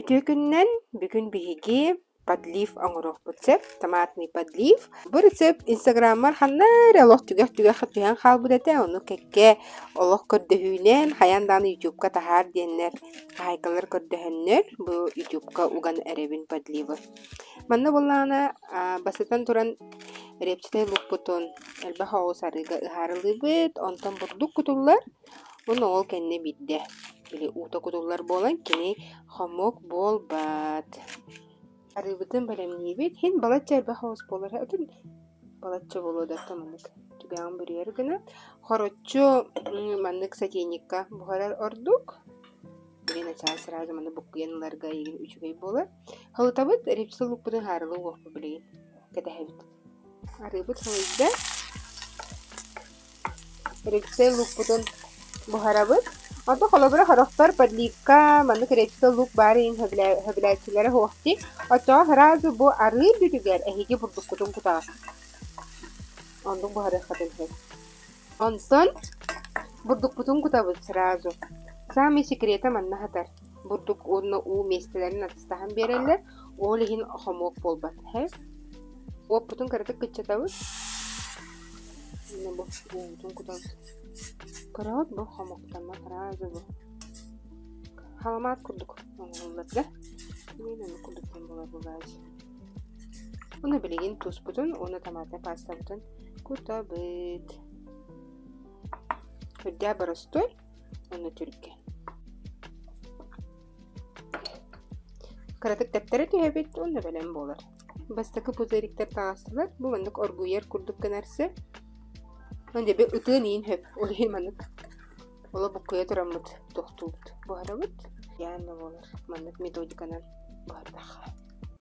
Үтүө күнүнэн бүгүн биһиги подлив оҥоруохпут сөп, томатный подлив. Бу рецепт инстаграммар ханна эрэ олох түгэх-түгэххэ түһэн хаалбыт этэ, ону кэккэ олох көрдөһүүнэн хайаан даҕаны ютубка таһаар диэннэр хаһаайкалар көрдөһөннөр бу ютубка уган эрэбин подливы. Манна буоллаҕына бастатан туран репчатай лукпутун элбэх оҕус арыыга ыһаарылыыбыт, онтон бурдук кутуллар, Уонна ол кэннэ биирдэ били уута кутуллар буолан кини хомуок буолбат. Арыыбытын бэлэмниибит. Иһин балачча элбэх оҕус буолар. Атын балачча буолуо да маннык түгэҕин бүрүйэр гына. Хороччу маннык сотейникка буһарар ордук. Били начаас сразу маны буккуйан ыларга игин үчүгэй буолар. Халытабыт репсы луукпутун хаарылыы уохпут билигин кэтэһэбит. Арыыбыт сылыйда. Репсэй луукпутун буһарабыт. Онтон холобура сорохтор подливка маннык репсэй луук баар иһин сөбүлээччилэрэ суох дии. Оччоҕо сразу бу арыы үрдүгэр эһиги бурдуккутун кутаҕыт. Оннук буһарыаххытын сөп. Онтон бурдукпутун кутабыт сразу. Саамай секрета манна сытар. Бурдук уонна уу миэстэлэрин атастаһан биэрэллэр, ол иһин хомуок буолбат. Уоппутун кыратык кыччатабыт. Уонна бу уубутун кутабыт. Көрөҕүт бу хомуктаммат сразу бу халамаат курдук оҥоһуллар да. Мин оннук курдуктан буолар буолааччы. Уонна билигин туспутун уонна томатнай пастабытын кутабыт. Үрдээ боростуой уонна түргэн. Кыратык тэптэрэ түһэбит уонна бэлэм буолар. Бастакы пузыриктар таҕыстылар. Бу маннык оргуйар курдук гынарсы. Уонна дьэ ытыан иин хөп. Ол иһин маннык оло буккуйа тураммыт тохтуубут. Буһарабыт. Яанна буолар. Маннык методиканан буһардахха.